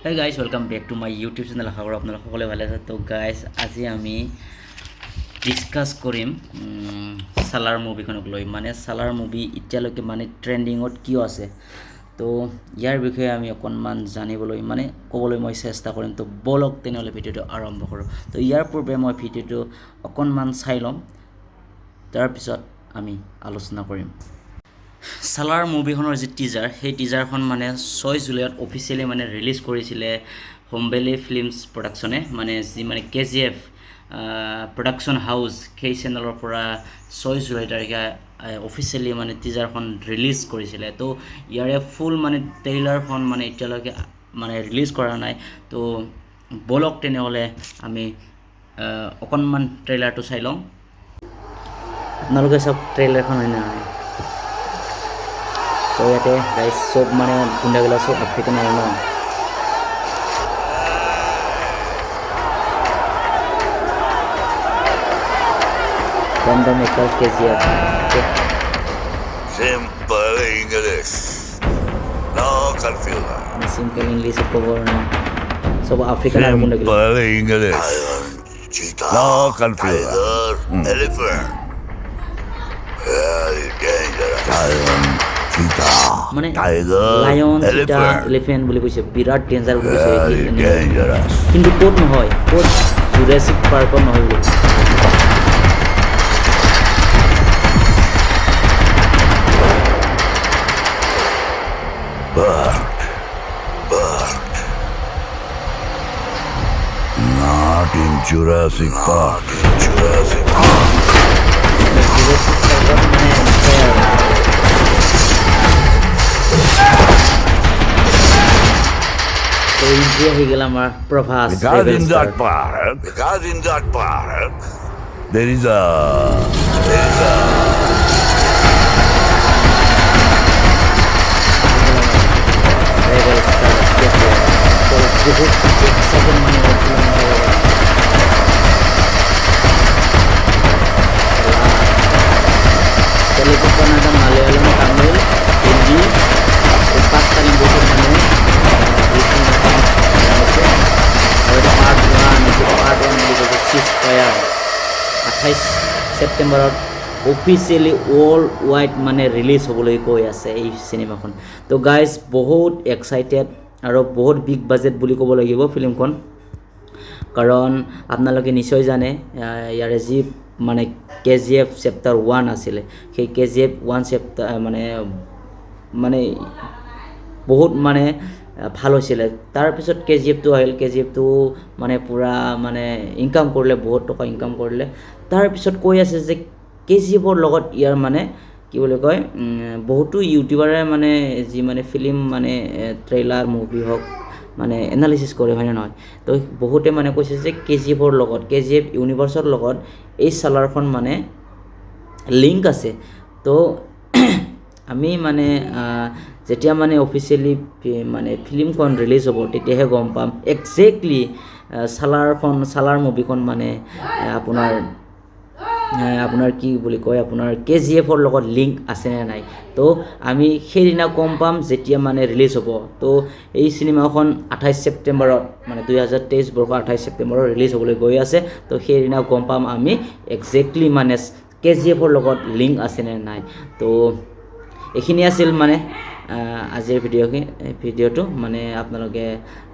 Hey guys, welcome back to my YouTube channel. আশা কৰোঁ আপোনালোক সকলোৱে ভালে আছে। তো গাইজ, আজি আমি ডিছকাছ কৰিম চালাৰ মুভিখনক লৈ। মানে চালাৰ মুভি এতিয়ালৈকে মানে ট্ৰেণ্ডিঙত কিয় আছে, তো ইয়াৰ বিষয়ে আমি অকণমান জানিবলৈ, মানে ক'বলৈ মই চেষ্টা কৰিম। তো ব'লক তেনেহ'লে ভিডিঅ'টো আৰম্ভ কৰোঁ। তো ইয়াৰ পূৰ্বে মই ভিডিঅ'টো অকণমান চাই ল'ম, তাৰপিছত আমি আলোচনা কৰিম। চালাৰ মুভিখনৰ যি টিজাৰ, সেই টিজাৰখন মানে 6 জুলাইত অফিচিয়েলি মানে ৰিলিজ কৰিছিলে হোমবেলি ফিল্মছ প্ৰডাকশ্যনে, মানে যি মানে কেজিএফ প্ৰডাকশ্যন হাউচ, সেই চেনেলৰ পৰা 6 জুলাই তাৰিখে অফিচিয়েলি মানে টিজাৰখন ৰিলিজ কৰিছিলে। তো ইয়াৰে ফুল মানে ট্ৰেইলাৰখন মানে এতিয়ালৈকে মানে ৰিলিজ কৰা নাই। তো ব'লক তেনেহ'লে আমি অকণমান ট্ৰেইলাৰটো চাই লওঁ। আপোনালোকে চাওক ট্ৰেইলাৰখন, হয় নহয়? তো ইয়াতে গাইজ, চব মানে গুণ্ডাগিলা চব আফ্ৰিকান আৰু ন। From the maker KGF. Simple English. No confusion. Simple ইংলিছত ক'ব ন, চব আফ্ৰিকান আৰু গুণ্ডাগিলা। Simple English. Cheetah. No confusion. Tiger. Elephant. Very dangerous. Lion. Cheetah. মানে Tiger. Lion, চিতা, Elephant. Elephant বুলি কৈছে, বিৰাট ডেঞ্জাৰ বুলি কৈছে। Very dangerous. কিন্তু ক'ত নহয়, ক'ত? জুৰেছিক পাৰ্কত নহয় বুলি কৈছে। But not in Jurassic Park. Jurassic Park. Jurassic পাৰ্কত মানে নহয় আৰু। তো এণ্ট্ৰি আহি গ'ল আমাৰ Prabhas. Because rebel in star. that park, because in that park, there is a rebel star KGF. তো বহুত এক্সাইটেড মানে এই ফিল্মখনৰ। তেলেগু, কন্নড়, মালয়ালম, তামিল, হিন্দি, এই পাঁচটা লেংগুৱেজত মানে এই ফিল্মখন বনাইছে। আৰু এইটো পাৰ্ট ওৱান, এইটো পাৰ্ট ওৱান বুলি কৈছে। চিজ ফায়াৰ 28 ছেপ্টেম্বৰত অফিচিয়েলি ৱৰ্ল্ড ৱাইড মানে ৰিলিজ হ'বলৈ গৈ আছে এই চিনেমাখন। তো গাইজ, বহুত এক্সাইটেড আৰু বহুত বিগ বাজেট বুলি ক'ব লাগিব ফিল্মখন, কাৰণ আপোনালোকে নিশ্চয় জানে, ইয়াৰে যি মানে কেজিএফ চেপ্টাৰ ওৱান আছিলে, সেই কেজিএফ ওৱান চেপ্টাৰ মানে মানে বহুত মানে ভাল হৈছিলে। তাৰপিছত কেজিএফ 2 আহিল। কেজিএফ 2 মানে পূৰা মানে ইনকাম কৰিলে, বহুত টকা ইনকাম কৰিলে। তাৰপিছত কৈ আছে যে কেজিএফৰ লগত ইয়াৰ মানে কি বুলি কয়, বহুতো ইউটিউবাৰে মানে যি মানে ফিল্ম মানে ট্ৰেইলাৰ, মুভি হওক, মানে এনালিচিছ কৰে, হয়নে নহয়? তো বহুতে মানে কৈছে যে কেজিএফৰ লগত, কেজিএফ ইউনিভাৰ্চৰ লগত এই চালাৰখন মানে লিংক আছে। তো আমি মানে যেতিয়া মানে অফিচিয়েলি মানে ফিল্মখন ৰিলিজ হ'ব, তেতিয়াহে গম পাম একজেক্টলি চালাৰখন, চালাৰ মুভিখন মানে আপোনাৰ কি বুলি কয়, আপোনাৰ কেজিএফৰ লগত লিংক আছেনে নাই। তো আমি সেইদিনা গম পাম যেতিয়া মানে ৰিলিজ হ'ব। তো এই চিনেমাখন 28 ছেপ্টেম্বৰত, মানে 2023 বৰ্ষৰ 28 ছেপ্টেম্বৰত ৰিলিজ হ'বলৈ গৈ আছে। তো সেইদিনা গম পাম আমি একজেক্টলি মানে কেজিএফৰ লগত লিংক আছেনে নাই। তো এইখিনি আছিল মানে আজিৰ ভিডিঅ'টো। মানে আপোনালোকে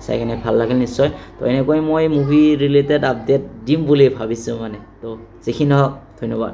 চাই কিনে ভাল লাগিল নিশ্চয়। তো এনেকৈ মই মুভি ৰিলেটেড আপডেট দিম বুলি ভাবিছোঁ মানে। তো যিখিনি হওক, ধন্যবাদ।